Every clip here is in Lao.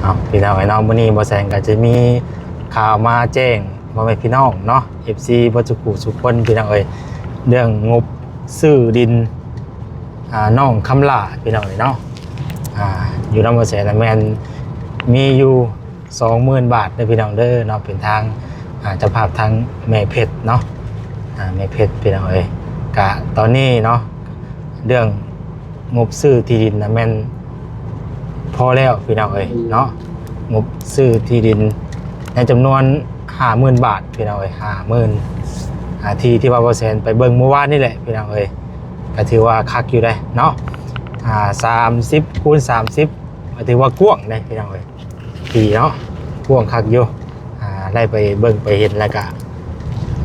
ເອົາ ພີ່ນ້ອງເອີຍເນາະ, ມື້ນີ້ບໍ່ແສງກໍຈະມີຂ່າວມາແຈ້ງພໍ່ແມ່ພີ່ນ້ອງເນາະ ເອັຟຊີ ເບິດທຸກຜູ້ທຸກຄົນ ພີ່ນ້ອງເອີຍ, ເລື່ອງງົບຊື້ດິນ ອ່າ ນ້ອງຄຳຫຼ້າ ພີ່ນ້ອງເອີຍເນາະ, ອ່າ ຢູ່ນຳບໍ່ແສງນະແມ່ນມີຢູ່ ສອງໝື່ນບາດເດີພີ່ນ້ອງເດີເນາະ, ເປັນທາງ ອ່າ ເຈົ້າພາບທາງແມ່ເພັດເນາະ, ອ່າ ແມ່ເພັດພີ່ນ້ອງເອີຍ. ກະຕອນນີ້ເນາະ ເລື່ອງງົບຊື້ທີ່ດິນນະແມ່ນພໍແລ້ວພີ່ນ້ອງເອີຍເນາະ, ງົບຊື້ທີ່ດິນໃນຈຳນວນຫ້າໝື່ນບາດພີ່ນ້ອງເອີຍ, ຫ້າໝື່ນ ອ່າ ທີ່ ທີ່ວ່າບໍ່ແສນໄປເບິ່ງມື້ວານນີ້ແຫຼະພີ່ນ້ອງເອີຍ, ກະຖືວ່າຄັກຢູ່ເດ້ເນາະ, ອ່າ ສາມສິບຄູນສາມສິບ ກໍຖືວ່າກວ້າງເດ້ພີ່ນ້ອງເອີຍ, ທີ່ເນາະ ກວ້າງຄັກຢູ່, ອ່າ ໄດ້ໄປເບິ່ງໄປເຫັນແລ້ວກະ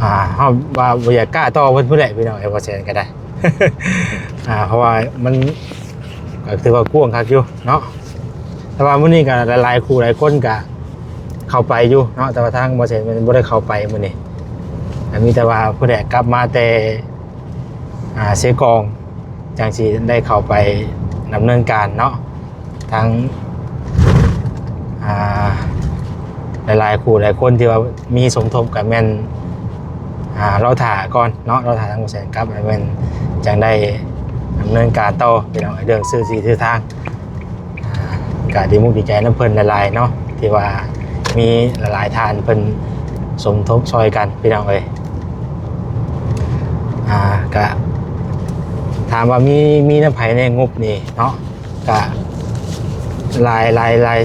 ອ່າ ເຮົາວ່າບໍ່ຢາກກ້າຕໍ່ເພິ່ນພຸ້ນແຫຼະພີ່ນ້ອງເອີຍ, ບໍ່ແສນກໍໄດ້ ອ່າ ເພາະວ່າມັນກໍຖືວ່າກວ້າງຄັກຢູ່ເນາະ, ແຕ່ວ່າມື້ນີ້ກໍຫຼາຍໆຄູ່ຫຼາຍຄົນກໍເຂົ້າໄປຢູ່ເນາະ, ແຕ່ວ່າທາງບໍ່ແສນມັນບໍ່ໄດ້ເຂົ້າໄປມື້ນີ້, ກໍມີແຕ່ວ່າຜູ້ໃດກັບມາແຕ່ ອ່າ ເຊກອງ ຈັ່ງຊິໄດ້ເຂົ້າໄປດຳເນີນການເນາະ. ທັງ ອ່າ ຫຼາຍໆຄູ່ຫຼາຍຄົນທີ່ວ່າມີສົມທົບກໍແມ່ນ ອ່າ ລໍຖ້າກ່ອນເນາະ, ລໍຖ້າທາງບໍ່ແສນກັບ ແມ່ນຈັ່ງໄດ້ດຳເນີນການຕໍ່ ພີ່ນ້ອງເອີຍ, ເລື່ອງຊື່ທີ່ຊື່ທາງ. ອ່າ ກະດີມຸກດີໃຈນຳເພິ່ນຫຼາຍໆເນາະ ທີ່ວ່າມີຫຼາຍໆທ່ານເພິ່ນສົມທົບຊ່ອຍກັນ ພີ່ນ້ອງເອີຍ. ອ່າ ກະຖາມວ່າມີ ມີນຳໃຜແດ່ງົບນີ້ເນາະ, ກະຫຼາຍ ຫຼາຍ ຫຼາຍ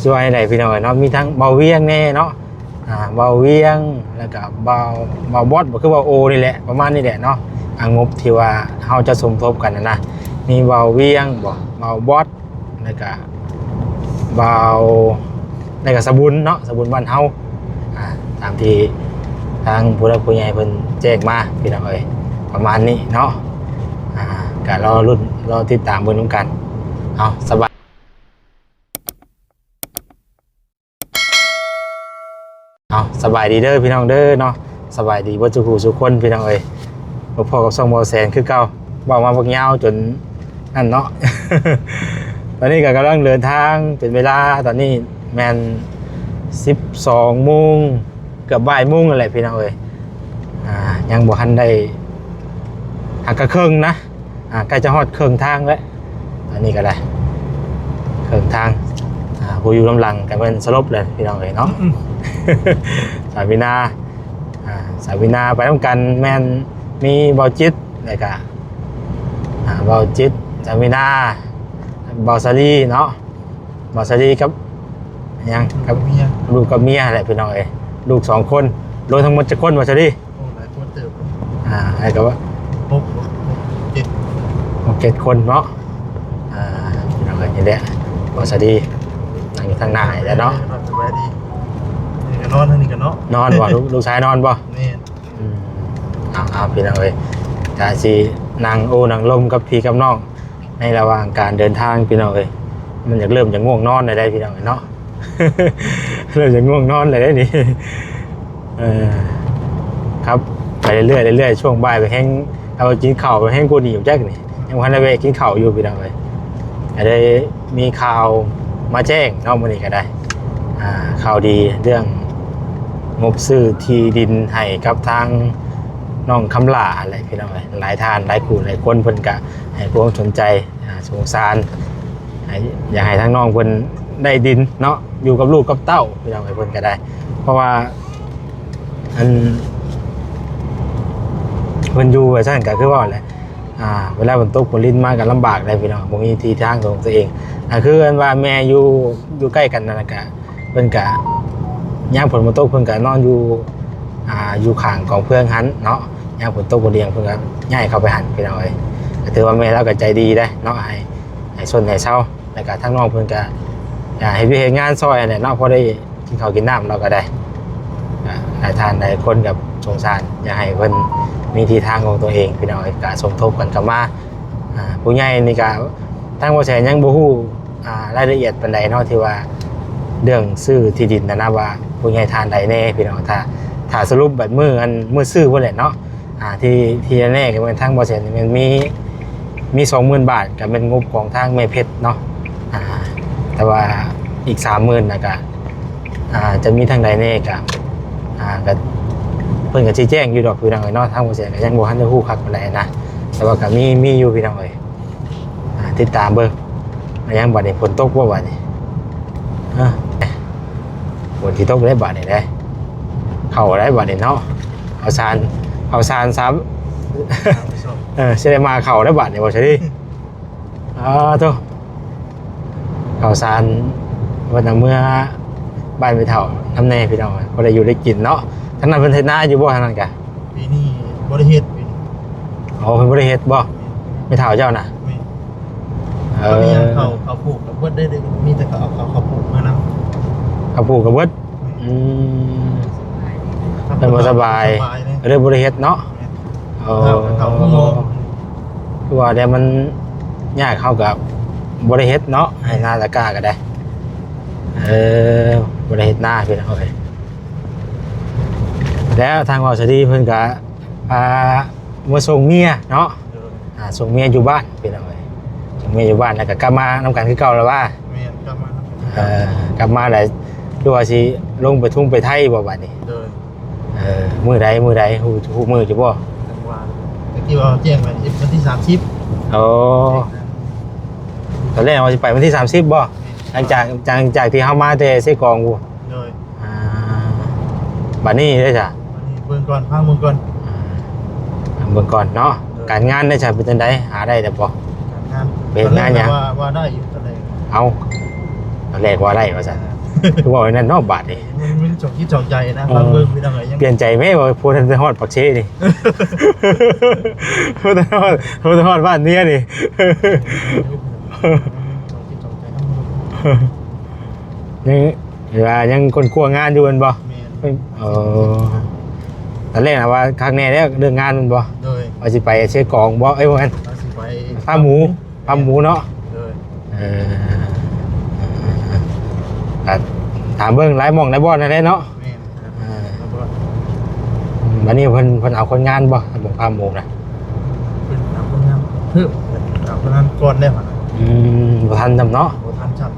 ຊິວ່າໃດພີ່ນ້ອງເອີຍເນາະ, ມີທັງເບົາວຽງແດ່ເນາະ, ອ່າ ເບົາວຽງ ແລ້ວກະເບົາ ເບົາບອດ ບໍ່ ຄືເບົາໂອນີ້ແຫຼະ ປະມານນີ້ແຫຼະເນາະ. ອ່າ ງົບທີ່ວ່າເຮົາຈະສົມທົບກັນນະນະ ມີເບົາວຽງບໍ ເບົາບອດ ແລ້ວກະເບົາ ແລ້ວກະສະບຸນເນາະ, ສະບຸນບ້ານເຮົາ ອ່າ ຕາມທີ່ທາງຜູ້ຫຼັກຜູ້ໃຫຍ່ເພິ່ນແຈ້ງມາ ພີ່ນ້ອງເອີຍ, ປະມານນີ້ເນາະ. ອ່າ ກະລໍລຸ້ນ ລໍຕິດຕາມເບິ່ງນຳກັນ. ເອົາ ສະບາຍ ເອົາ ສະບາຍດີເດີພີ່ນ້ອງເດີເນາະ, ສະບາຍດີເບິດສູ່ຜູ້ສູ່ຄົນພີ່ນ້ອງເອີຍ, ພົບພໍ້ກັບຊ່ອງເບົາແສນຄືເກົ່າ. ເວົ້າມາບັກຍາວຈົນນັ້ນເນາະ. ຕອນນີ້ກໍກຳລັງເດີນທາງ, ເປັນເວລາຕອນນີ້ແມ່ນສິບສອງໂມງ ເກືອບບ່າຍໂມງນັ້ນແຫຼະພີ່ນ້ອງເອີຍ. ອ່າ ຍັງບໍ່ທັນໄດ້ ຫາກະເຄິ່ງນະ, ອ່າ ໃກ້ຈະຮອດເຄິ່ງທາງແລ້ວ. ຕອນນີ້ກໍໄດ້ເຄິ່ງທາງ. ອ່າ ຜູ້ຢູ່ນຳຫຼັງກໍແມ່ນສະຫຼົບແຫຼະພີ່ນ້ອງເອີຍເນາະ. ສາວມີນາ, ອ່າ ສາວມີນາໄປນຳກັນແມ່ນມີເບົາຈິດ ແລ້ວກະ ອ່າ ເບົາຈິດ, ສາວມີນາ, ເບົາສາລີເນາະ. ເບົາສາລີກັບຫຍັງ ກັບເມຍ ລູກກັບເມຍແຫຼະພີ່ນ້ອງເອີຍ, ລູກສອງຄົນ. ລວມທັງໝົດຈັກຄົນເບົາສາລີ? ໂອ້ ຫຼາຍຄົນເຕີບ. ອ່າ ໃຫ້ກໍວ່າຫົກ ຫົກ ເຈັດ ຫົກເຈັດຄົນເນາະ. ອ່າ ພີ່ນ້ອງເອີຍ ນີ້ແຫຼະ ເບົາສາລີ ນັ່ງຢູ່ທາງໜ້ານີ້ແຫຼະເນາະ. ສະບາຍດີ. ນີ້ກໍນອນ ທາງນີ້ກໍເນາະ. ນອນບໍ່? ລູກ ລູກຊາຍນອນບໍ່? ແມ່ນ. ອືມ ເອົາ ເອົາ ພີ່ນ້ອງເອີຍ, ກະຊິນັ່ງໂອ້ນັ່ງລົມກັບພີ່ກັບນ້ອງ ໃນລະຫວ່າງການເດີນທາງ ພີ່ນ້ອງເອີຍ. ມັນຢາກເລີ່ມຈະງ່ວງນອນແລ້ວໃດ໋ ພີ່ນ້ອງເອີຍເນາະ, ເລີ່ມຈະງ່ວງນອນແລ້ວໃດ໋ນີ້. ເອີ ຄັບ ໄປເລື້ອຍໆ ເລື້ອຍໆ ຊ່ວງບ່າຍໄປແຮງ ເອົາ ກິນເຂົ້າໄປແຮງກວ່ານີ້ຈັກນີ້, ຍັງບໍ່ທັນໄດ້ແວະກິນເຂົ້າຢູ່ ພີ່ນ້ອງເອີຍ. ກໍໄດ້ມີຂ່າວມາແຈ້ງເນາະ ມື້ນີ້ກໍໄດ້ ອ່າ ຂ່າວດີເລື່ອງງົບຊື້ທີ່ດິນໃຫ້ກັບທາງນ້ອງຄຳຫຼ້າຫັ້ນແຫຼະ ພີ່ນ້ອງເອີຍ. ຫຼາຍທ່ານ ຫຼາຍຄູ່ ຫຼາຍຄົນ ເພິ່ນກະໃຫ້ຄວາມສົນໃຈ ອ່າ ສົງສານ ໃຫ້ ຢາກໃຫ້ທາງນ້ອງເພິ່ນໄດ້ດິນເນາະ ຢູ່ກັບລູກກັບເຕົ້າ ພີ່ນ້ອງເອີຍ. ເພິ່ນກໍໄດ້ ເພາະວ່າ ອັນ ເພິ່ນຢູ່ວ່າຊັ້ນ ກໍຄືວ່າແຫຼະ ອ່າ ເວລາຝົນຕົກຝົນລິນມາກໍລຳບາກໄດ໋ ພີ່ນ້ອງ, ບໍ່ມີທີ່ທາງຂອງຕົວເອງ. ກໍຄືອັນວ່າແມ່ຢູ່ ຢູ່ໃກ້ກັນນັ້ນນະ ກໍ ເພິ່ນກະ ຍາມຝົນບໍ່ຕົກເພິ່ນກະນອນຢູ່ ອ່າ ຢູ່ຂ້າງກອງເຟືອງຫັ້ນເນາະ, ຍາມຝົນຕົກບໍ່ດຽງເພິ່ນກະຍ້າຍເຂົ້າໄປຫັ້ນ ພີ່ນ້ອງເອີຍ. ກໍຖືວ່າແມ່ລາວກໍໃຈດີເດ້ເນາະ ໃຫ້ ໃຫ້ຊົນໃຫ້ເຊົາ, ແລ້ວກະທາງນ້ອງເພິ່ນກະ ອ່າ ເຮັດວຽກເຮັດງານຊ່ອຍຫັ້ນແຫຼະເນາະ, ພໍໄດ້ກິນເຂົ້າກິນນ້ຳລາວກໍໄດ້. ອ່າ ຫຼາຍທ່ານຫຼາຍຄົນກໍສົງສານ ຢາກໃຫ້ເພິ່ນມີທີ່ທາງຂອງຕົວເອງ ພີ່ນ້ອງເອີຍ, ກະສົມທົບກັນເຂົ້າມາ. ອ່າ ຜູ້ໃຫຍ່ນີ້ກະ ທາງບໍ່ແສນຍັງບໍ່ຮູ້ ອ່າ ລາຍລະອຽດປານໃດເນາະ ທີ່ວ່າເລື່ອງຊື້ທີ່ດິນນັ້ນນະ ວ່າຜູ້ໃຫຍ່ທ່ານໃດແດ່ ພີ່ນ້ອງ. ຖ້າ ຖ້າສະຫຼຸບບັດມື້ ອັນ ມື້ຊື້ພຸ້ນແຫຼະເນາະ. ອ່າ ທີ່ ທີ່ແນ່ໆ ກໍແມ່ນທາງບໍ່ແສນແມ່ນມີ ມີສອງໝື່ນບາດ ກໍແມ່ນງົບຂອງທາງແມ່ເພັດເນາະ. ອ່າ ແຕ່ວ່າ ອີກສາມໝື່ນ ແລ້ວກະ ອ່າ ຈະມີທາງໃດແດ່ກະ ອ່າ ກະ ເພິ່ນກະຊີ້ແຈງຢູ່ດອກ ພີ່ນ້ອງເອີຍເນາະ. ທາງບໍ່ແສນກະຍັງບໍ່ທັນໄດ້ຮູ້ຄັກປານໃດນະ ແຕ່ວ່າກະມີ ມີຢູ່ ພີ່ນ້ອງເອີຍ. ອ່າ ຕິດຕາມເບິ່ງ. ອາ ຫຍັງບາດນີ້ ຝົນຕົກບໍ່ບາດນີ້? ຮະ ຝົນຊິຕົກແລ້ວບາດນີ້ເດ້. ເຂົ້າແລ້ວບາດນີ້ເນາະ. ເຂົ້າສານ ເຂົ້າສານຊ້ຳ ເອີ ຊິໄດ້ມາເຂົ້າແລ້ວບາດນີ້ ບໍ່ຊະດີ. ອາ ໂທ້ ເຂົ້າສານ ເພິ່ນນຳເມືອບ້ານແມ່ເຖົ້ານຳແດ່ ພີ່ນ້ອງ ພໍໄດ້ຢູ່ໄດ້ກິນເນາະ. ທາງນັ້ນເພິ່ນເຮັດນາຢູ່ບໍ່ ທາງນັ້ນກະ? ປີນີ້ບໍ່ໄດ້ເຮັດ ປີນີ້. ອໍ ເພິ່ນບໍ່ໄດ້ເຮັດບໍ່? ແມ່ນ ແມ່ເຖົ້າເຈົ້ານະ? ແມ່ນ. ເອີ ເຂົາ ເຂົາປູກກະເບິດໄດ້ ມີແຕ່ເຂົາເອົາເຂົ້າປູກມານຳ. ເຂົ້າປູກກະເບິດ? ແມ່ນ. ອືມ ເພິ່ນບໍ່ສະບາຍ ສະບາຍເລີຍ ກະເລີຍບໍ່ໄດ້ເຮັດເນາະ. ແມ່ນ. ໂອ້ ເຂົາ ເຂົາ ຄືວ່າແລ້ວມັນຍາກ ເຮົາກະບໍ່ໄດ້ເຮັດເນາະ ໄຮ່ນາຕະກ້າກະໄດ້. ເອີ ບໍ່ໄດ້ເຮັດນາ ພີ່ນ້ອງເອີຍ. ແລ້ວທາງເວົ້າສະດີເພິ່ນກະ ອ່າ ມາສົ່ງເມຍເນາະ. ໂດຍ. ອ່າ ສົ່ງເມຍຢູ່ບ້ານ ພີ່ນ້ອງເອີຍ. ສົ່ງເມຍຢູ່ບ້ານ ແລ້ວກະກັບມານຳກັນຄືເກົ່າລະວ່າ? ແມ່ນ ກັບມານຳກັນ. ເອີ ກັບມາແລ້ວ ຫຼືວ່າຊິລົງໄປທຸງໄປໄທບໍ່ບາດນີ້? ໂດຍ. ເອີ ມື້ໃດ ມື້ໃດ ຮູ້ ຮູ້ມື້ຢູ່ບໍ່? ຈັງຫວະ ຕະກີ້ວ່າແຈ້ງໄວ້ວັນທີສາມສິບ. ໂອ້ ຕອນແລກວ່າຊິໄປວັນທີສາມສິບບໍ່? ແມ່ນ. ຫຼັງຈາກ ຫຼັງຈາກທີ່ເຮົາມາແຕ່ເຊກອງພຸ້ນ. ໂດຍ. ອ່າ ບາດນີ້ເດ້ຊະ? ບາດນີ້ເບິ່ງກ່ອນ ຟັງເບິ່ງກ່ອນ. ອ່າ ເບິ່ງກ່ອນເນາະ. ໂດຍ. ການງານເດ້ຊະ ເປັນຈັ່ງໃດ ຫາໄດ້ແລ້ວບໍ່? ການງານ ເຮັດງານຫຍັງ? ຕອນແລກວ່າ ວ່າໄດ້ຢູ່ ຕອນແລກ. ເອົ້າ ຕອນແລກວ່າໄດ້ວ່າຊັ້ນ. ອ່າ ຄືເວົ້າແນວນັ້ນເນາະບາດນີ້. ມັນ ມັນສອງຈິດສອງໃຈນະ. ເອີ ຟັງເບິ່ງ ພີ່ນ້ອງເອີຍ ຍັງ ປ່ຽນໃຈແມ້ ວ່າບໍ່ທັນໄດ້ຮອດປາກເຊນີ້ ບໍ່ທັນຮອດ ບໍ່ທັນຮອດບ້ານເມຍນີ້. ສອງຈິດສອງໃຈນຳ ຍັງ ເວລາຍັງຄົ້ນຄວ້າງານຢູ່ແມ່ນບໍ່? ແມ່ນ. ເອີ ຕອນແລກນະວ່າຄັກແນ່ແລ້ວເລື່ອງງານແມ່ນບໍ່? ໂດຍ. ວ່າຊິໄປເຊກອງບໍ່? ເອີຍ ບໍ່ແມ່ນ ວ່າຊິໄປຟາມໝູ ຟາມໝູເນາະ. ໂດຍ. ເອີ ກະຖາມເບິ່ງຫຼາຍໝ່ອງຫຼາຍບ່ອນນັ້ນແຫຼະເນາະ. ແມ່ນ. ເອີ ບາດນີ້ເພິ່ນ ເພິ່ນເອົາຄົນງານບໍ່ ໝ່ອງຟາມໝູນະ? ເພິ່ນເອົາຄົນງານເພີ່ມ ເອົາຄົນງານກ່ອນແລ້ວຫັ້ນນະ. ອືມ ບໍ່ທັນຊ້ຳເນາະ. ບໍ່ທັນຊ້ຳ.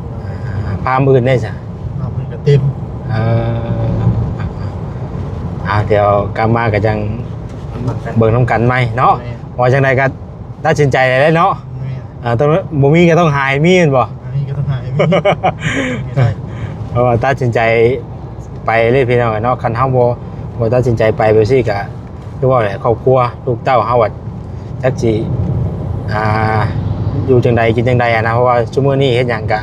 ອ່າ ຟາມອື່ນເດ້ຊະ? ຟາມອື່ນກະເຕັມ. ເອີ ອ່າ ດຽວກັບມາກະຈັ່ງເບິ່ງນຳກັນໃໝ່ເນາະ. ແມ່ນ. ວ່າຈັ່ງໃດກະ ຕັດສິນໃຈແລ້ວເນາະ. ແມ່ນ. ເອີ ຕ້ອງ ບໍ່ມີກະຕ້ອງຫາໃຫ້ມີແມ່ນບໍ່? ບໍ່ມີກະຕ້ອງຫາໃຫ້ມີ. ເພາະວ່າຕັດສິນໃຈໄປເລີຍ ພີ່ນ້ອງເອີຍເນາະ. ຄັນເຮົາບໍ່ ບໍ່ຕັດສິນໃຈໄປແບບຊີ້ກະ ຄືວ່າແຫຼະ ຄອບຄົວລູກເຕົ້າເຮົາອະ ຈັກຊິ ອ່າ ຢູ່ຈັ່ງໃດກິນຈັ່ງໃດຫັ້ນນະ. ເພາະວ່າຊຸມື້ນີ້ເຮັດຫຍັງກະ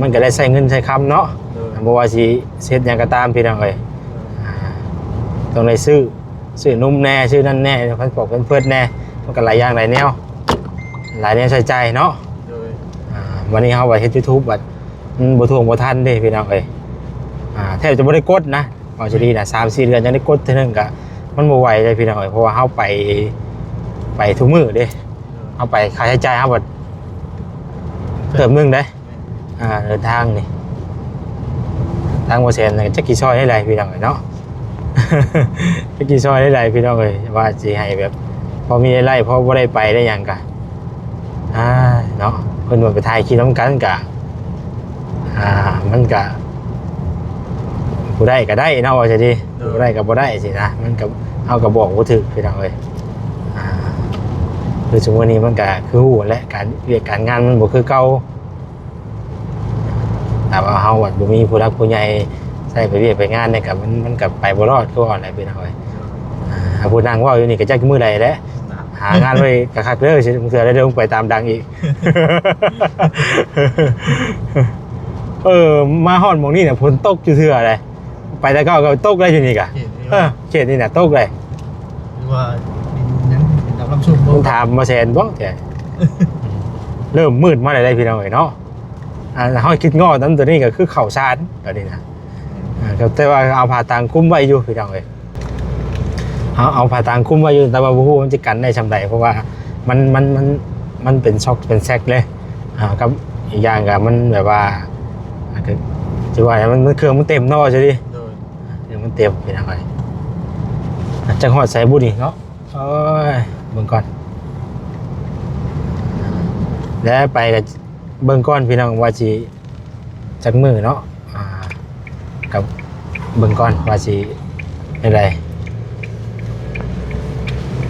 ມັນກະໄດ້ໃຊ້ເງິນໃຊ້ຄຳເນາະ. ໂດຍ. ບໍ່ວ່າຊິເຮັດຫຍັງກະຕາມ ພີ່ນ້ອງເອີຍ ອ່າ ຕ້ອງໄດ້ຊື້ ຊື້ນົມແດ່ ຊື້ນັ້ນແດ່ ແພມເພິດແດ່ ມັນກະຫຼາຍຢ່າງຫຼາຍແນວ ຫຼາຍແນວໃຊ້ຈ່າຍເນາະ. ໂດຍ. ອ່າ ບາດນີ້ເຮົາບາດເຮັດຢູທູບ ບາດມັນບໍ່ທ່ວງບໍ່ທັນເດ້ ພີ່ນ້ອງເອີຍ. ອ່າ ແທບຈະບໍ່ໄດ້ກົດນະ ເວົ້າຊິດີນະ ສາມສີ່ເດືອນຈັ່ງໄດ້ກົດເທື່ອໜຶ່ງກະ ມັນບໍ່ໄຫວເດ້ ພີ່ນ້ອງເອີຍ. ເພາະວ່າເຮົາໄປ ໄປທຸກມື້ເດ້. ໂດຍ. ເຮົາໄປ ຄ່າໃຊ້ຈ່າຍເຮົາບາດເຕີມໜຶ່ງເດ້. ແມ່ນ. ອ່າ ເດີນທາງນີ້ ທາງບໍ່ແສນນີ້ ຈັກຊິຊ່ອຍແນວໃດ ພີ່ນ້ອງເອີຍເນາະ. ຈັກຊິຊ່ອຍແນວໃດ ພີ່ນ້ອງເອີຍ ວ່າຊິໃຫ້ແບບ ພໍມີລາຍໄດ້ ພໍບໍ່ໄດ້ໄປໄດ້ຫຍັງກະ ອ່າ ເນາະ. ເພິ່ນວ່າໄປຖ່າຍຄລິບນຳກັນກະ ອ່າ ມັນກະ ຜູ້ໄດ້ກະໄດ້ເນາະ ວ່າຊັ້ນຕິ. ໂດຍ. ຜູ້ໄດ້ກະບໍ່ໄດ້ຊີ້ນະ ມັນກະ ເຮົາກະບອກບໍ່ຖືກ ພີ່ນ້ອງເອີຍ. ອ່າ ຄືຊຸມື້ນີ້ມັນກະຄືຮູ້ແຫຼະ ການ ວຽກການງານມັນບໍ່ຄືເກົ່າ. ຖ້າວ່າເຮົາແບບບໍ່ມີຜູ້ຫຼັກຜູ້ໃຫຍ່ໃຊ້ໄປວຽກໄປງານນີ້ກະ ມັນ ມັນກະໄປບໍ່ລອດ ຄືວ່າແຫຼະ ພີ່ນ້ອງເອີຍ. ອ່າ ຜູ້ນັ່ງເວົ້າຢູ່ນີ້ກະຈັກມື້ໃດແຫຼະ ຫາງານໄວ້ກະຄັກເດີ ບາງເທື່ອໄດ້ລົງໄປຕາມດັງອີກ. ເອີ ມາຮອດໝ່ອງນີ້ນະ ຝົນຕົກຢູ່ເທື່ອໃດ ໄປແຕ່ເກົ່າກະຕົກແລ້ວ ຢູ່ນີ້ກະ ເຂດນີ້ ເອີ ເຂດນີ້ນະຕົກແລ້ວ ຫຼືວ່າດິນຍັງເປັນດຳລຳຊຸ່ມບໍ່ ມັນຖາມມາແສນບໍ່ແທ້. ເລີ່ມມືດມາແລ້ວເດ້ ພີ່ນ້ອງເອີຍເນາະ. ອ່າ ເຮົາຄິດງໍ້ນຳໂຕນີ້ກະຄືເຂົ້າຊານຕອນນີ້ນະ. ອ່າ ກະແຕ່ວ່າເອົາຜ້າຕາງຄຸມໄວ້ຢູ່ ພີ່ນ້ອງເອີຍ ເອົາ ເອົາຜ້າຕາງຄຸມໄວ້ຢູ່ ແຕ່ວ່າບໍ່ຮູ້ວ່າມັນຊິກັນໄດ້ຊ່ຳໃດ ເພາະວ່າມັນ ມັນ ມັນ ມັນເປັນຊອກເປັນແຊັກເລີຍ. ອ່າ ກັບອີກຢ່າງກະມັນແບບວ່າ ອ່າ ກະ ຖືວ່າມັນ ມັນ ເຄື່ອງມັນເຕັມເນາະ ວ່າຊັ້ນຕິ. ໂດຍ. ເຄື່ອງມັນເຕັມ ພີ່ນ້ອງເອີຍ. ຈັກຮອດໃສບຸນີ້ເນາະ. ໂອ້ຍ ເບິ່ງກ່ອນ ແລ້ວໄປກະເບິ່ງກ່ອນ ພີ່ນ້ອງ ວ່າຊິ ຈັກມື້ເນາະ ອ່າ ກັບເບິ່ງກ່ອນວ່າຊິແນວໃດ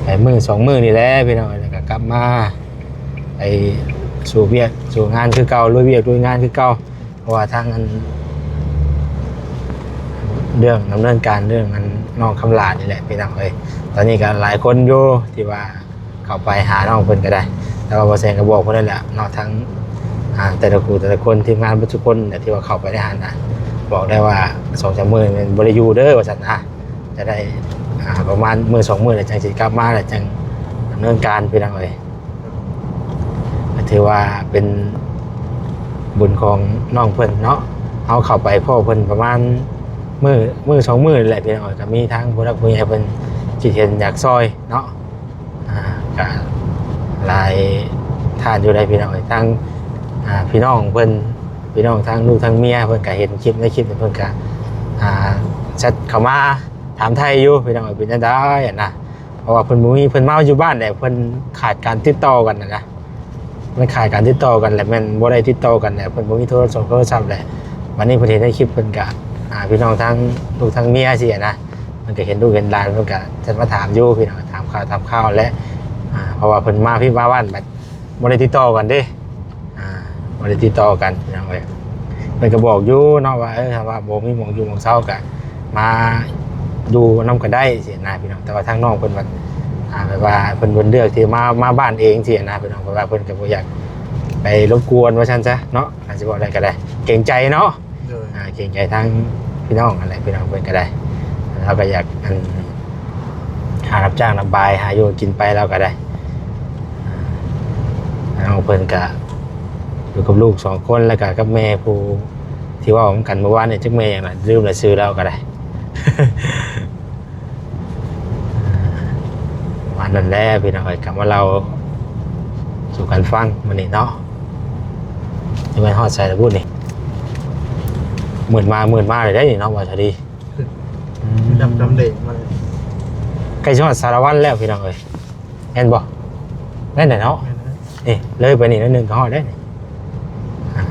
ໄປມື້ສອງມື້ນີ້ແຫຼະພີ່ນ້ອງ ແລ້ວກໍກັບມາ ໄປສູ່ວຽກສູ່ງານຄືເກົ່າ ລຸຍວຽກລຸຍງານຄືເກົ່າ ເພາະວ່າທາງອັນ ເລື່ອງດຳເນີນການ ເລື່ອງອັນນ້ອງຄຳຫຼ້ານີ້ແຫຼະພີ່ນ້ອງເອີຍ ຕອນນີ້ກໍຫຼາຍຄົນຢູ່ທີ່ວ່າ ເຂົ້າໄປຫານ້ອງເພິ່ນກໍໄດ້ ແຕ່ວ່າບໍ່ແຊງກໍບອກເພິ່ນນັ້ນແຫຼະເນາະ ທັງ ອ່າ ແຕ່ລະຄູ່ແຕ່ລະຄົນ ທີມງານເບິດທຸກຄົນແຫຼະ ທີ່ວ່າເຂົ້າໄປໃນຫັ້ນນະ ບອກໄດ້ວ່າສອງສາມມື້ແມ່ນບໍ່ໄດ້ຢູ່ເດີວ່າຊັ້ນນະ ຈະໄດ້ ອ່າ ປະມານມື້ສອງມື້ແລ້ວ ຈັ່ງຊິກັບມາ ແລ້ວຈັ່ງດຳເນີນການ ພີ່ນ້ອງເອີຍ ກໍຖືວ່າເປັນບຸນຂອງນ້ອງເພິ່ນເນາະ ເຮົາເຂົ້າໄປພໍ້ເພິ່ນປະມານມື້ ມື້ສອງມື້ນີ້ແຫຼະ ພີ່ນ້ອງເອີຍ ກໍມີທາງຜູ້ຫຼັກຜູ້ໃຫຍ່ເພິ່ນຄິດເຫັນຢາກຊ່ອຍເນາະ. ອ່າ ກະຫຼາຍທ່ານຢູ່ໃດ໋ພີ່ນ້ອງເອີຍ ທັງ ອ່າ ພີ່ນ້ອງເພິ່ນ ພີ່ນ້ອງທັງລູກທັງເມຍ ເພິ່ນກະເຫັນຄລິບ ໃນຄລິບເພິ່ນກະ ອ່າ ແຊັດເຂົ້າມາຖາມໄຖ່ຢູ່ພີ່ນ້ອງເອີຍ ເປັນຈັ່ງໃດຫັ້ນນະ ເພາະວ່າເພິ່ນບໍ່ມີ ເພິ່ນມາຢູ່ບ້ານແຫຼະ ເພິ່ນຂາດການຕິດຕໍ່ກັນຫັ້ນນະ ມັນຂາດການຕິດຕໍ່ກັນແຫຼະ ແມ່ນບໍ່ໄດ້ຕິດຕໍ່ກັນແຫຼະ ເພິ່ນບໍ່ມີໂທລະສົງໂທລະສັບແຫຼະ ບາດນີ້ເພິ່ນເຫັນໃນຄລິບ ເພິ່ນກະ ອ່າ ພີ່ນ້ອງທັງລູກທັງເມຍຊີ້ຫັ້ນນະ ເພິ່ນກໍເຫັນລູກເຫັນຫຼານ ເພິ່ນກໍແຊັດມາຖາມຢູ່ພີ່ນ້ອງ ຖາມຂ່າວຖາມຂ່າວແຫຼະ ອ່າ ເພາະວ່າເພິ່ນມາພີ້ມາບ້ານ ບັດບໍ່ໄດ້ຕິດຕໍ່ກັນເດ້ ອ່າ ບໍ່ໄດ້ຕິດຕໍ່ກັນພີ່ນ້ອງເອີຍ ເພິ່ນກໍບອກຢູ່ເນາະວ່າ ເອີ ຖ້າວ່າບໍ່ມີໝ່ອງຢູ່ໝ່ອງເຊົາກໍມາຢູ່ນຳກັນໄດ້ຊີ້ນະພີ່ນ້ອງ ແຕ່ວ່າທາງນ້ອງເພິ່ນວ່າ ອ່າ ແບບວ່າເພິ່ນ ເພິ່ນເລືອກທີ່ມາ ມາບ້ານເອງຊີ້ນະພີ່ນ້ອງ ເພາະວ່າເພິ່ນກໍບໍ່ຢາກໄປລົບກວນວ່າຊັ້ນຊະເນາະ ອາດຊິເວົ້າໄດ້ກໍໄດ້ ເກງໃຈເນາະ ໂດຍ ອ່າ ເກງໃຈທາງພີ່ນ້ອງຫັ້ນແຫຼະ ພີ່ນ້ອງເພິ່ນກໍໄດ້ ລາວກໍຢາກ ອັນ ຫາຮັບຈ້າງນຳບາຍ ຫາຢູ່ກິນໄປ ລາວກໍໄດ້ ນ້ອງເພິ່ນກໍຢູ່ກັບລູກສອງຄົນ ແລ້ວກໍກັບແມ່ຜູ້ທີ່ເວົ້ານຳກັນເມື່ອວານນີ້ ຈັກແມ່ຫຍັງລະ ລືມລະຊື່ລາວກໍໄດ້. ປະມານນັ້ນແຫຼະພີ່ນ້ອງເອີຍ ກໍມາເລົ່າສູ່ກັນຟັງມື້ນີ້ເນາະ ຈະແມ່ນຮອດໃສລະບຸນີ້ ມືດມາ ມືດມາເລີຍເດ້ນີ້ເນາະ ວ່າຊະດີ ອືມ ດຳດຳເດງມາເລີຍ ໃກ້ຊິຮອດສາລະວັນແລ້ວພີ່ນ້ອງເອີຍ ແມ່ນບໍ່? ແມ່ນແຫຼະເນາະ ແມ່ນແຫຼະ ນີ້ເລີຍໄປນີ້ໜ້ອຍໜຶ່ງກໍຮອດແລ້ວນີ້ ອ່າ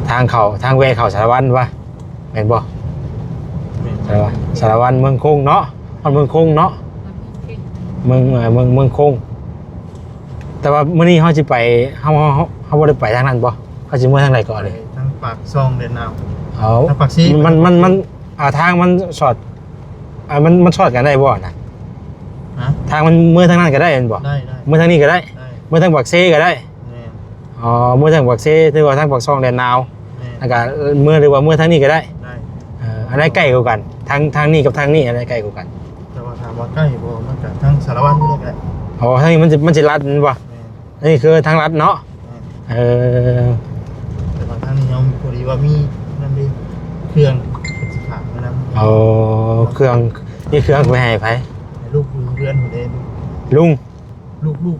ທາງເຂົ້າ ທາງແວະເຂົ້າສາລະວັນວະ ແມ່ນບໍ່? ແມ່ນ ສາລະວັນ ສາລະວັນເມືອງຄົງເນາະ ຮອດເມືອງຄົງເນາະ ເມືອງ ເອີ ເມືອງ ເມືອງຄົງ ແຕ່ວ່າມື້ນີ້ເຮົາຊິໄປ ເຮົາ ເຮົາ ເຮົາ ເຮົາບໍ່ໄດ້ໄປທາງນັ້ນບໍ່? ເຮົາຊິເມືອທາງໃດກ່ອນນີ້? ໄປທາງປາກຊ່ອງແດນນາວ ເອົາ ທາງປາກເຊ ມັນ ມັນ ມັນ ອ່າ ທາງມັນສອດ ອ່າ ມັນ ມັນສອດກັນໄດ້ບໍ່ນະ? ຮະ? ທາງມັນເມືອທາງນັ້ນກໍໄດ້ແມ່ນບໍ່? ໄດ້ ໄດ້ ເມືອທາງນີ້ກໍໄດ້ ໄດ້ ເມືອທາງປາກເຊກໍໄດ້ ແມ່ນ ອໍ ເມືອທາງປາກເຊ ຫຼືວ່າທາງປາກຊ່ອງແດນນາວ ແມ່ນ ແລ້ວກໍເມືອ ຫຼືວ່າເມືອທາງນີ້ກໍໄດ້ ໄດ້ ເອີ ອັນໃດໃກ້ກວ່າກັນ? ທາງ ທາງນີ້ກັບທາງນີ້ ອັນໃດໃກ້ກວ່າກັນ? ແຕ່ວ່າຖາມວ່າໃກ້ບໍ່ ມັນກໍທາງສາລະວັນນີ້ແຫຼະ ອໍ ທາງນີ້ມັນຊິ ມັນຊິລັດແມ່ນບໍ່? ແມ່ນ ອັນນີ້ຄືທາງລັດເນາະ ແມ່ນ ເອີ ແຕ່ວ່າທາງນີ້ເຮົາພໍດີວ່າມີນັ້ນເດ້ ເຄື່ອງເພິ່ນຊິຝາກມານຳ ອໍ ເຄື່ອງ ມີເຄື່ອງໄປໃຫ້ໃຜ? ໃຫ້ລູກຢູ່ເຮືອນພຸ້ນເດ້ ລຸງ ລູກ ລູກ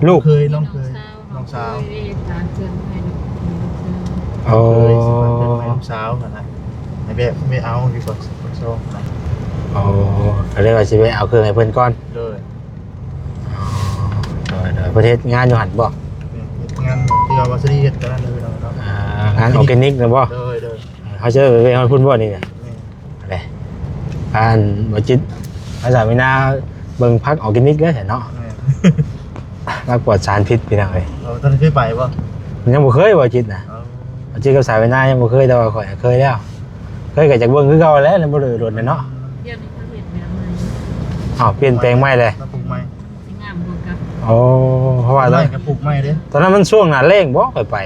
ລູກເຂີຍ ນ້ອງເຂີຍ ນ້ອງສາວ ນ້ອງສາວ ເອີ ຝາກເຄື່ອງໄວ້ໃຫ້ລູກ ລູກສາວ ອໍ ເຂີຍ ຝາກເຄື່ອງໄວ້ນ້ອງສາວຫັ້ນນະ ໃຫ້ແວະ ແວະເອົາຢູ່ປາກ ປາກຊ່ອງນະ ອໍ ກໍເລີຍວ່າຊິແວະເອົາເຄື່ອງໃຫ້ເພິ່ນກ່ອນ ໂດຍ ອໍ ໂດຍໆ ເພິ່ນເຮັດງານຢູ່ຫັ້ນບໍ່? ແມ່ນ ເຮັດງານທີ່ວ່າວາສະລີເຮັດກັນນັ້ນເນາະ ອ່າ ງານອໍແກນິກນະບໍ່? ໂດຍໆ ເຮົາຈະໄປເຮັດຮອດພຸ້ນບໍ່ນີ້ນະ? ແມ່ນ ແຫຼະ ອັນບໍ່ຈິດ ພາສາເວຍນາເບິ່ງຜັກອໍແກນິກເດີເນາະ ແມ່ນ ຜັກປອດສານພິດພີ່ນ້ອງເອີຍ ເອີ ທ່ານເຄີຍໄປບໍ່? ຍັງບໍ່ເຄີຍບໍ່ຈິດນະ ເອີ ບໍ່ຈິດກັບສາວເວຍນາຍັງບໍ່ເຄີຍ ແຕ່ວ່າຂ້ອຍເຄີຍແລ້ວ ເຄີຍກໍຢາກເບິ່ງຄືເກົ່າແຫຼະ ແຕ່ບໍ່ໄດ້ດົນແລ້ວເນາະ ດຽວນີ້ເຂົາເຮັດແບບໃໝ່ ອ້າວ ປ່ຽນແປງໃໝ່ເລີຍ ມາປຸກໃໝ່ ຊິງາມກວ່າເກົ່າ ອໍ ເພາະວ່າ ຕົ້ນໄມ້ກໍປູກໃໝ່ເດ້ ຕອນນັ້ນມັນຊ່ວງໜ້າແລ້ງບໍ່ ຂ້ອຍໄປ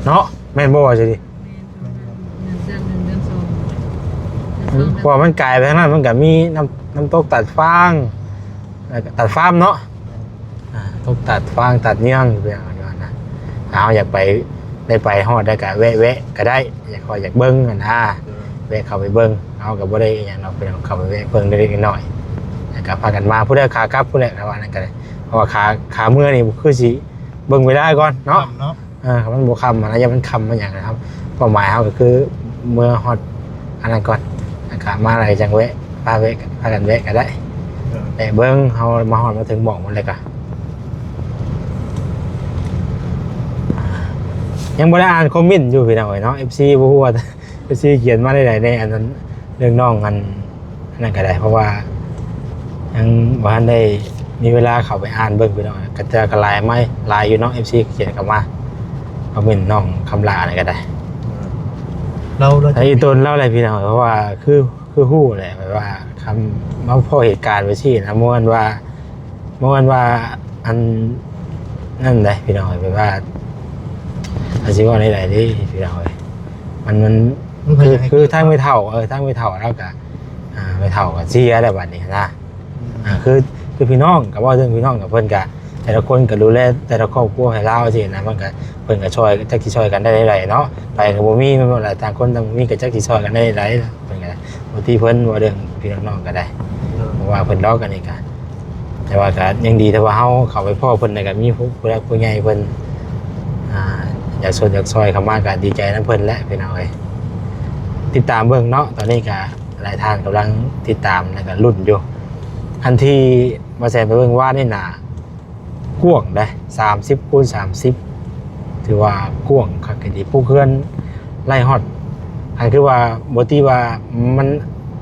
ເນາະ ແມ່ນບໍ່ວ່າຊິດີ? ແມ່ນ ເດືອນໜຶ່ງເດືອນສອງ ເພາະວ່າມັນກາຍໄປທາງນັ້ນ ມັນກໍມີນ້ຳ ນ້ຳຕົກຕາດຟາງ ແລ້ວກໍຕາດຟາມເນາະ ອ່າ ຕົກຕາດຟາງ ຕາດເຍືອງ ຢູ່ອັນນັ້ນນະ ຖ້າເຮົາຢາກໄປ ໄດ້ໄປຮອດ ແລ້ວກໍແວະ ແວະກໍໄດ້ ຢາກ ຂ້ອຍຢາກເບິ່ງຫັ້ນນະ ແວະເຂົ້າໄປເບິ່ງ ເຮົາກໍບໍ່ໄດ້ອີ່ຫຍັງດອກ ເພິ່ນເຂົ້າໄປແວະເບິ່ງເລັກໆນ້ອຍໆ ແລ້ວກໍພາກັນມາ ຜູ້ໃດຂາກັບ ຜູ້ໃດ ວ່ານັ້ນກໍໄດ້ ເພາະວ່າຂາ ຂາເມືອນີ້ຄືຊິເບິ່ງເວລາກ່ອນເນາະ ຄ່ຳເນາະ ເອີ ມັນບໍ່ຄ່ຳຫັ້ນນະ ຢ້ານມັນຄ່ຳມັນຫຍັງນະ ເປົ້າໝາຍເຮົາກໍຄືເມືອຮອດອັນນັ້ນກ່ອນ ແລ້ວກໍມາແລ້ວຈັ່ງແວະ ພາແວະ ພາກັນແວະກໍໄດ້ ເອີ ແວະເບິ່ງ ເຮົາມາຮອດມາເຖິງໝ່ອງມັນແລ້ວກໍ ອ່າ ຍັງບໍ່ໄດ້ອ່ານຄອມເມັນຢູ່ພີ່ນ້ອງເອີຍເນາະ ເອັຟຊີ ບໍ່ຮູ້ວ່າ ເອັຟຊີ ຂຽນມາໄດ້ໃດແດ່ ອັນນັ້ນ ເລື່ອງນ້ອງ ອັນ ອັນນັ້ນກໍໄດ້ ເພາະວ່າຍັງບໍ່ທັນໄດ້ມີເວລາເຂົ້າໄປອ່ານເບິ່ງພີ່ນ້ອງ ກໍຈະກໍຫຼາຍມາ ຫຼາຍຢູ່ເນາະ ເອັຟຊີ ຂຽນເຂົ້າມາ ຄອມເມັນນ້ອງຄຳຫຼ້ານີ້ກໍໄດ້ ລາວ ລາວ ອັນນີ້ຕົນລາວແຫຼະພີ່ນ້ອງ ເພາະວ່າຄື ຄືຮູ້ແຫຼະ ແບບວ່າຄຳມາພໍ້ເຫດການໄປຊີ້ນະ ບໍ່ແມ່ນວ່າ ບໍ່ແມ່ນວ່າ ອັນ ນັ້ນໃດພີ່ນ້ອງ ແບບວ່າ ອາ ຊິເວົ້າແນວໃດເດ້ພີ່ນ້ອງເອີຍ ມັນ ມັນ ມັນ ຄື ຄືທາງແມ່ເຖົ້າ ເອີ ທາງແມ່ເຖົ້າລາວກະ ອ່າ ແມ່ເຖົ້າກະເສຍແລ້ວບັດນີ້ນະ ອືມ ອ່າ ຄື ຄືພີ່ນ້ອງ ກໍເວົ້າເຖິງພີ່ນ້ອງ ກໍເພິ່ນກະ ແຕ່ລະຄົນກໍດູແລແຕ່ລະຄອບຄົວໃຫ້ລາວຊີ້ນະ ມັນກໍ ເພິ່ນກໍຊ່ອຍ ຈັກຊິຊ່ອຍກັນໄດ້ແນວໃດເນາະ ໃຜກໍບໍ່ມີ ແມ່ນບໍ່ລະ ຕ່າງຄົນຕ່າງບໍ່ມີ ກໍຈັກຊິຊ່ອຍກັນໄດ້ແນວໃດ ເພິ່ນກໍ ບໍ່ຕິເພິ່ນ ເວົ້າເລື່ອງພີ່ນ້ອງກໍໄດ້ ເອີ ເພາະວ່າເພິ່ນດອກ ອັນນີ້ກໍ ແຕ່ວ່າກໍຍັງດີ ແຕ່ວ່າເຮົາເຂົ້າໄປພໍ້ເພິ່ນ ແລ້ວກໍມີຜູ້ ຜູ້ຫຼັກຜູ້ໃຫຍ່ເພິ່ນ ອ່າ ຢາກຊ່ວຍຢາກຊ່ອຍເຂົ້າມາ ກໍດີໃຈນຳເພິ່ນແຫຼະພີ່ນ້ອງເອີຍ ຕິດຕາມເບິ່ງເນາະ ຕອນນີ້ກໍຫຼາຍທ່ານກຳລັງຕິດຕາມ ແລ້ວກໍລຸ້ນຢູ່ ອັນທີ່ບ່າວແສນໄປເບິ່ງວານນີ້ນະ ກວ້າງເດ້ ສາມສິບຄູນສາມສິບ ຖືວ່າກວ້າງຄັກອີ່ຫຼີ ປູກເຮືອນໄລ່ຮອດ ອັນຄືວ່າບໍ່ຕິວ່າມັນ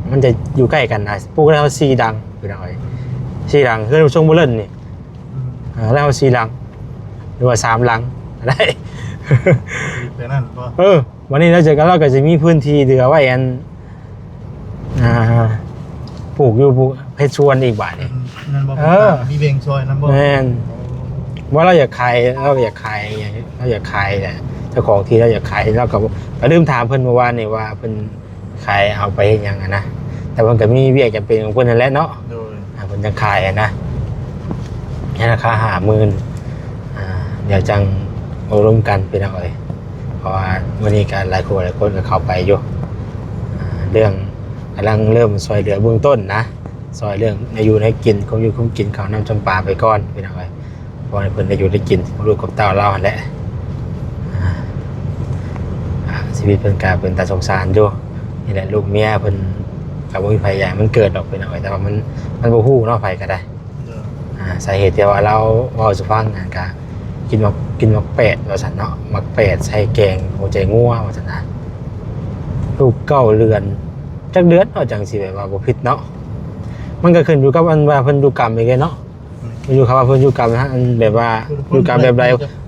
ມັນຈະຢູ່ໃກ້ກັນນະ ປູກໄດ້ຮອດສີ່ຫຼັງພີ່ນ້ອງເອີຍ ສີ່ຫຼັງ ເຮືອນຊົງບໍ່ເລີນນີ້ ອືມ ເອີ ໄດ້ຮອດສີ່ຫຼັງ ຫຼືວ່າສາມຫຼັງກໍໄດ້ ແບບນັ້ນບໍ່ ເອີ ວັນນີ້ລາວຈະ ລາວກໍຈະມີພື້ນທີ່ເຫຼືອໄວ້ ອັນ ອ່າ ປູກຢູ່ ປູກເຮັດສວນອີກບາດນີ້ ອືມ ນັ້ນບໍ່ ເອີ ມີແບ່ງຊ່ອຍນຳບໍ່ ແມ່ນ ໂອ້ ວ່າລາວຢາກຂາຍ ລາວຢາກຂາຍ ລາວຢາກຂາຍແຫຼະ ເຈົ້າຂອງທີ່ລາວຢາກຂາຍ ລາວກໍ ກໍລືມຖາມເພິ່ນເມື່ອວານນີ້ວ່າເພິ່ນ ຂາຍເອົາໄປເຮັດຫຍັງຫັ້ນນະ ແຕ່ເພິ່ນກໍມີວຽກຈຳເປັນຂອງເພິ່ນຫັ້ນແຫຼະເນາະ ໂດຍ ອ່າ ເພິ່ນຈັ່ງຂາຍຫັ້ນນະ ໃນລາຄາຫ້າໝື່ນ ອ່າ ດຽວຈັ່ງເວົ້າລົມກັນພີ່ນ້ອງເອີຍ ເພາະວ່າມື້ນີ້ກໍຫຼາຍຄົນ ຫຼາຍຄົນກໍເຂົ້າໄປຢູ່ ອ່າ ເລື່ອງກຳລັງເລີ່ມຊ່ວຍເຫຼືອເບື້ອງຕົ້ນນະ ຊ່ວຍເລື່ອງແນວຢູ່ແນວກິນ ຄວາມຢູ່ຄວາມກິນ ເຂົ້ານ້ຳຈຳປາໄປກ່ອນພີ່ນ້ອງເອີຍ. ຂໍໃຫ້ເພິ່ນໄດ້ຢູ່ໄດ້ກິນກັບລູກກັບເຕົ້າລາວຫັ້ນແຫຼະ ອ່າ ອ່າ ຊີວິດເພິ່ນກະເປັນຕາສົງສານຢູ່ ນີ້ແຫຼະ ລູກເມຍເພິ່ນກະບໍ່ມີໃຜຢາກໃຫ້ມັນເກີດດອກພີ່ນ້ອງເອີຍ ແຕ່ວ່າມັນ ມັນບໍ່ຮູ້ເນາະ ໃຜກະໄດ້ ໂດຍ ອ່າ ສາເຫດທີ່ວ່າລາວເວົ້າສູ່ຟັງຫັ້ນກະ ກິນໝາກ ກິນໝາກແປດວ່າຊັ້ນເນາະ ໝາກແປດໃສ່ແກງຫົວໃຈງົວວ່າຊັ້ນນະ ລູກເກົ້າເດືອນ ຈັກເດືອນເນາະ ຈັ່ງຊິແບບວ່າບໍ່ຜິດເນາະ ມັນກະຂຶ້ນຢູ່ກັບອັນວ່າເພິ່ນຢູ່ກຳອີກເດ້ເນາະ. ອືມ ຢູ່ ຄຳວ່າເພິ່ນຢູ່ກຳນະ ອັນແບບວ່າ ຢູ່ກຳແບບໃດ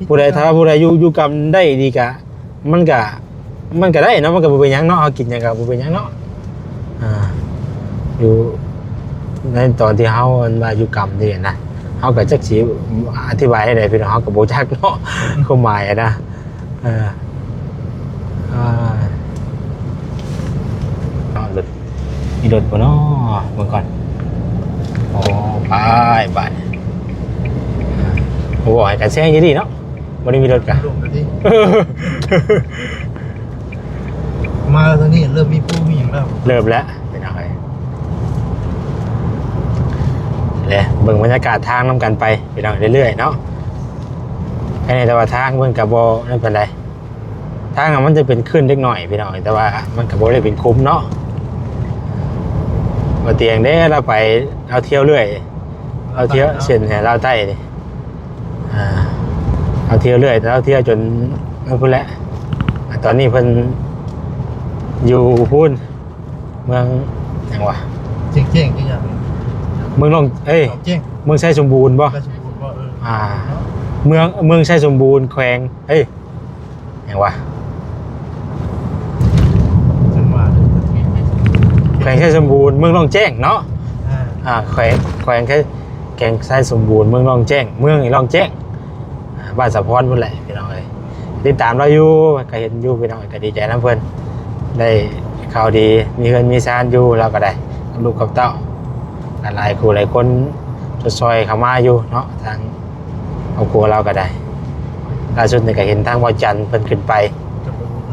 ຜູ້ໃດ ຖ້າວ່າຜູ້ໃດຢູ່ ຢູ່ກຳໄດ້ດີກະ ມັນກະ ມັນກະໄດ້ເນາະ ມັນກະບໍ່ເປັນຫຍັງເນາະ ເຮົາກິນຫຍັງກະບໍ່ເປັນຫຍັງເນາະ ອ່າ ຢູ່ໃນຕອນທີ່ເຮົາ ອັນວ່າຢູ່ກຳນີ້ນະ ເຮົາກະຈັກຊິອະທິບາຍແນວໃດພີ່ນ້ອງ ເຮົາກະບໍ່ຈັກເນາະ ຄວາມໝາຍນະ ເອີ ເອີ ເອົາລົດ ມີລົດບໍ່ເນາະ ເບິ່ງກ່ອນ ໂອ້ ໄປບາດນີ້ ໂອ້ ໃຫ້ກັນແຊງຢູ່ນີ້ເນາະ ບໍ່ໄດ້ມີລົດກະ ລົງແລ້ວຕິ ມາທາງນີ້ເລີ່ມມີພູມີຫຍັງແລ້ວ ເລີ່ມແລ້ວ ພີ່ນ້ອງເອີຍ ແລະ ເບິ່ງບັນຍາກາດທາງນຳກັນໄປ ພີ່ນ້ອງ ເລື້ອຍໆເນາະ ແຕ່ວ່າທາງເພິ່ນກະບໍ່ນັ້ນປານໃດ. ທາງມັນຈະເປັນຂຶ້ນເລັກນ້ອຍພີ່ນ້ອງ ແຕ່ວ່າມັນກໍບໍ່ໄດ້ເປັນຂຸມເນາະ ບໍ່ຕຽງເດ້ ລາວໄປ ລາວທ່ຽວເລື້ອຍ ລາວທ່ຽວເສັ້ນແຫ່ລາວໃຕ້ນີ້ ອ່າ ລາວທ່ຽວເລື້ອຍ ລາວທ່ຽວຈົນນັ້ນພຸ້ນແຫຼະ ອ່າ ຕອນນີ້ເພິ່ນຢູ່ພຸ້ນ ເມືອງຫຍັງວະ ແຈ້ງໆ ຄືຫຍັງ ເມືອງຫຼອງ ເອີຍ ເມືອງໄຊສົມບູນບໍ່ ໄຊສົມບູນບໍ່ ເອີ ອ່າ ເມືອງ ເມືອງໄຊສົມບູນ ແຂວງ ເອີຍ ຫຍັງວະ ແຂວງໄຊສົມບູນ ເມືອງລ່ອງແຈ້ງເນາະ ອ່າ ແຂວງ ແຂວງໄຊ ແຂວງໄຊສົມບູນ ເມືອງລ່ອງແຈ້ງ ເມືອງນີ້ລ່ອງແຈ້ງ ອ່າ ບ້ານສາພອນພຸ້ນແຫຼະພີ່ນ້ອງເອີຍ ຕິດຕາມລາວຢູ່ ກໍເຫັນຢູ່ພີ່ນ້ອງ ກໍດີໃຈນຳເພິ່ນ ໄດ້ຂ່າວດີ ມີເຮືອນມີຊານຢູ່ ລາວກໍໄດ້ ກັບລູກກັບເຕົ້າ ກໍຫຼາຍຄູ່ຫຼາຍຄົນຊ່ອຍໆເຂົ້າມາຢູ່ເນາະ ທາງ ຄອບຄົວລາວກໍໄດ້ ລ່າສຸດນີ້ກໍເຫັນທາງບ່າວຈັນເພິ່ນຂຶ້ນໄປ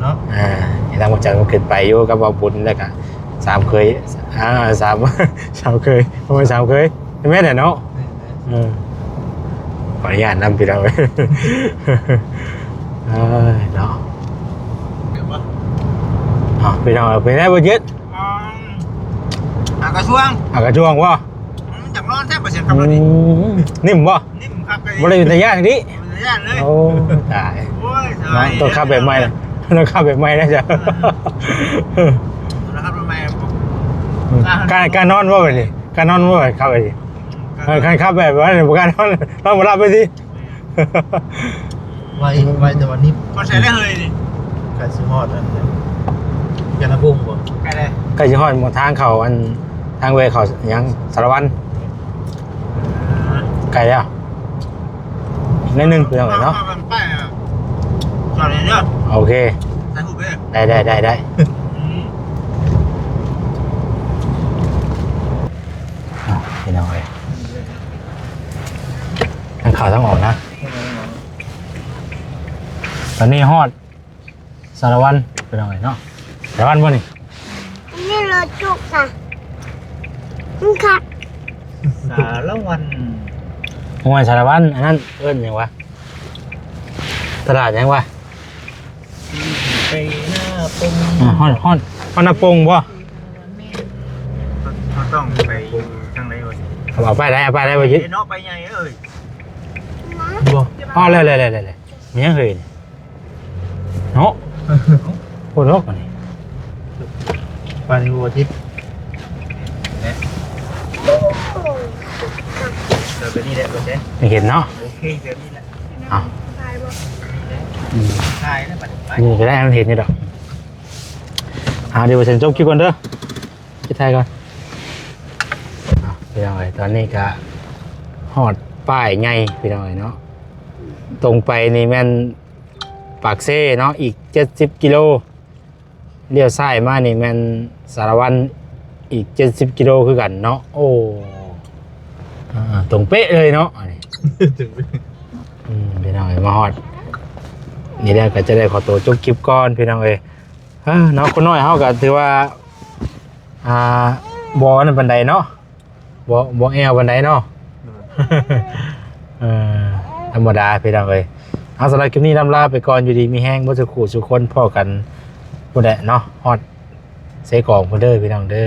ເນາະ ອ່າ ເຫັນທາງບ່າວຈັນເພິ່ນຂຶ້ນໄປຢູ່ກັບບ່າວບຸນ ແລ້ວກໍສາມເຂີຍ ອ່າ ສາມ ສາມເຂີຍ ປະມານສາມເຂີຍ ແມ່ນແຫຼະເນາະ ແມ່ນໆ ເອີ ຂໍອະນຸຍາດນຳພີ່ນ້ອງ ເອີຍເນາະ ເອົາ ພີ່ນ້ອງ ເປັນໄງບໍ່ເຈັດ ອ່າ ອາກະຊວງ ອາກະຊວງບໍ່? ອືມ ຈັກນອນແທ້ ປະເສດຄຳນີ້ ອືມ ນິ້ມບໍ່? ນິ້ມຄັກ ບໍ່ໄດ້ເປັນຕາຢ້ານຕິ ບໍ່ໄດ້ເປັນຕາຢ້ານເລີຍ ໂອ້ ຕາຍ ໂອ້ຍ ເນາະ ຕ້ອງຂັບແບບໃໝ່ ຕ້ອງຂັບແບບໃໝ່ນະ ເຈົ້າ. ເອີ ຕ້ອງຂັບແບບໃໝ່ ອືມ ການ ການນອນບໍ່ບັດນີ້ ການນອນບໍ່ ຂັບໄປ ເອີ ຄັນຂັບແບບວ່າບໍ່ການນອນ ນອນບໍ່ຫຼັບໄປຕິ. ໄວ ໄວແຕ່ວ່ານິບ ຮອດໃສແລ້ວເຮີ້ຍນີ້? ໃກ້ຊິຮອດອັນນັ້ນ ແກ່ນະບົງບໍ່? ໃກ້ແລ້ວ ໃກ້ຊິຮອດໝົດທາງເຂົ້າ ອັນ ທາງແວ່ເຂົ້າຫຍັງ ສາລະວັນ ເອີ ໃກ້ແລ້ວ ໜ້ອຍໜຶ່ງ ພີ່ນ້ອງເອີຍເນາະ. ຈອດເດີ ໂອເຄ ຖ່າຍຮູບເດີ ໄດ້ ໄດ້ ໄດ້ ໄດ້. ອືມ ອ້າວ ພີ່ນ້ອງເອີຍ ທາງເຂົ້າທາງອອກນະ. ຕອນນີ້ຮອດສາລະວັນ ພີ່ນ້ອງເອີຍເນາະ. ສາລະວັນບໍ່ນີ້? ອັນນີ້ລົດຈຸກນະ ມັນຂັບ ສາລະວັນ ຫ້ວຍສາລະວັນ ອັນນັ້ນເອີ້ນຫຍັງວະ? ຕະຫຼາດຫຍັງວະ? ໄປນາປົງ ອ່າ ຮອດ ຮອດ ຮອດນາປົງບໍ່? ເຮົາຕ້ອງໄປຢູ່ທາງໃດວະ? ເອົາ ເອົາໄປໄດ້ ເອົາໄປໄດ້ບໍ່? ເນາະ ໄປໃຫຍ່ເອີຍ ບໍ່ ຮອດແລ້ວ ແລ້ວ ແລ້ວ ແລ້ວ ແລ້ວ ແມ່ນຫຍັງເຮີ້ຍນີ້? ເນາະ ໂຄດດອກອັນນີ້ ປານນີ້ບໍ່ຕິດ ແບບນີ້ແຫຼະ ໂອເຄ ເຫັນເນາະ ໂອເຄ ແບບນີ້ແຫຼະ ເອົາ ອືມ ຖ່າຍແລ້ວບັດນີ້ ນີ້ກໍໄດ້ ມັນເຫັນຢູ່ດອກ. ອ່າ ດຽວບໍ່ເຊັນຈົບຄລິບກ່ອນເດີ ຈະຖ່າຍກ່ອນ. ເອົາ ພີ່ນ້ອງເອີຍ ຕອນນີ້ກະຮອດປ້າຍໃຫຍ່ ພີ່ນ້ອງເອີຍເນາະ. ຕົງໄປນີ້ແມ່ນປາກເຊເນາະ ອີກເຈັດສິບກິໂລ, ລ້ຽວຊ້າຍມານີ້ແມ່ນສາລະວັນ ອີກເຈັດສິບກິໂລຄືກັນເນາະ. ໂອ້ ອ່າ ຕົງເປະເລີຍເນາະ ອັນນີ້ ອືມ ພີ່ນ້ອງເອີຍ ມາຮອດນີ້ແລ້ວກໍຈະໄດ້ຂໍຕົວຈົບຄລິບກ່ອນ ພີ່ນ້ອງເອີຍ. ເອີ ເນາະ ຄົນນ້ອຍເຮົາກໍຖືວ່າ ອ່າ ບໍ່ອັນນັ້ນປານໃດເນາະ ບໍ່ ບໍ່ແອວປານໃດເນາະ ເອີ ທຳມະດາ ພີ່ນ້ອງເອີຍ. ເອົາ ສຳລັບຄລິບນີ້ລຳລາໄປກ່ອນ ຢູ່ດີມີແຮງເບິດສູ່ຄູ່ສູ່ຄົນ ພໍ້ກັນພຸ້ນແຫຼະເນາະ ຮອດເຊກອງພຸ້ນເດີ ພີ່ນ້ອງເດີ.